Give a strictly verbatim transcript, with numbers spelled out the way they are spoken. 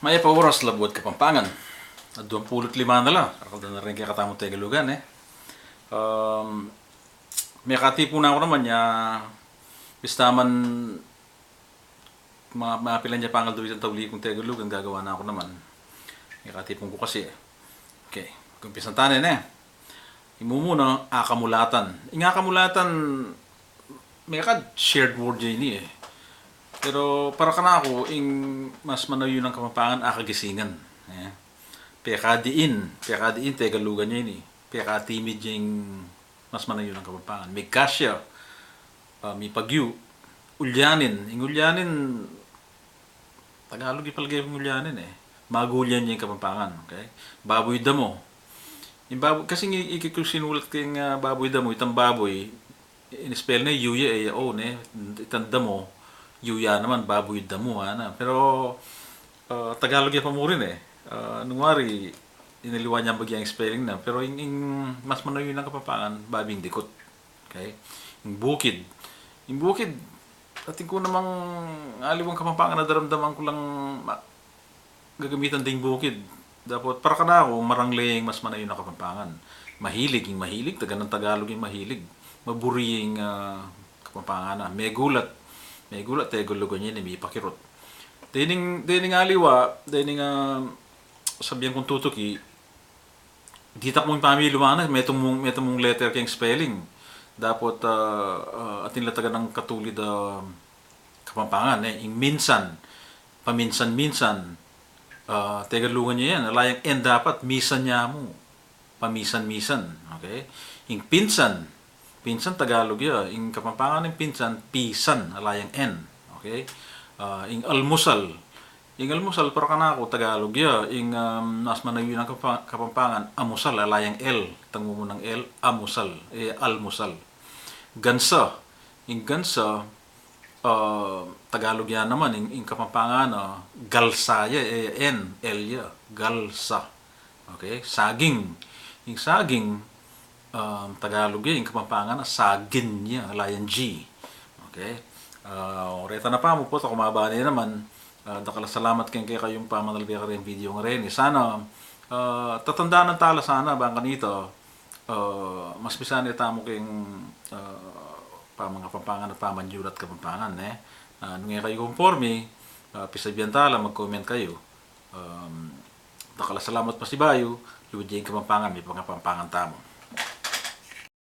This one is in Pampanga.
Mayap a oras, Labuad Kapampangan. Aduang pulu't lima na la, arakal da na rin kekatamung Tegalugan, e. Um, mekatipun na ku naman ya, bista man ma-, mapilan ya pangaldo itang tauli kung Tegalugan, gagawan na ku naman. Mekatipun ku kasi, e. Okay, umpisan ta ne, ne. Ing mumuna, akamulatan. Ing akamulatan, mekad shared word ya ini, e. Pero para kanaku, ing mas manayun a Kapampangan, akagisingan, e. Pekadiin, pekadiin, Tegalugan ya ini. Pekatimid ya ing mas manayun a Kapampangan. Migkasya, ah, mipagyu, ulyanin. Ing ulyanin, Tagalug ya pala ing ulyanin, e. Magulyan ya ing Kapampangan, okay? Babuy damo. Ing babu-, kasi ing, iki ku sinulat keng, ah, babuy damo, itang babuy, in-spell ne, U ya, e ya O, ne? Itang damo, U ya naman, babuy damo, ana. Pero, ah, Tagalug ya pa mu rin, e. Ah, nung wari, inaliwa yang bagyang spelling na. Pero ing, ing mas manayun a Kapampangan, babing dikut. Okay? Ing bukid. Ing bukid, atin ku namang aliwang Kapampangan a daramdaman ku lang ma-, gagamitan ding bukid. Dapot para kanaku, marangle ing mas manayun a Kapampangan. Mahilig, ing mahilig, taga nang Tagalug ing mahilig. Maburi ing, ah, Kapampangan na. Megulat. Megulat, Tegalugan ya ini, mipakirut. Dening, dening aliwa, dening, ah, sabian kung tutuki, ditak mung pamiluan na, metung mung, metung mung letter keng spelling. Dapot, ah, ah, atin la taga nang katulid a Kapampangan, e. Ing minsan, paminsan-minsan, ah, Tegalugan ya yan. Ala yang N dapat, misan ya mu. Paminsan-minsan, okay? Ing pinsan, pinsan Tagalug ya. Ing Kapampangan ning pinsan, pisan, ala yang N, okay? Ah, ing almusal, ing almusal para kanaku Tagalug ya. Ing, um, mas manayun a Kapa-, Kapampangan, amusal, ala yang L, itang mumunang L, amusal, e, almusal. Gansa, ing gansa, ah, Tagalug ya naman, ing, ing Kapampangan, ah, galsa ya, e, N, L ya, galsa. Okay, saging. Ing saging, um, Tagalug ya, ing Kapampangan, ah, sagin ya, ala yang G. Okay. Ah, oreta na pa mu pu, ta kumaba ne naman. Ah, dakal a salamat keng kekayung pamanalbe kareng video a reni. Sana, ah, tatandanan tala sana bang kanita, ah, mas misan ne tamu keng, ah, pamangapampangan at pamanyulat Kapampangan, e. Ah, nung e kayu komporme, ah, pisabian tala, mag-comment kayu. Um, dakal a salamat pasibayu. Luid ya ing Kapampangan, mipangapampangan tamu.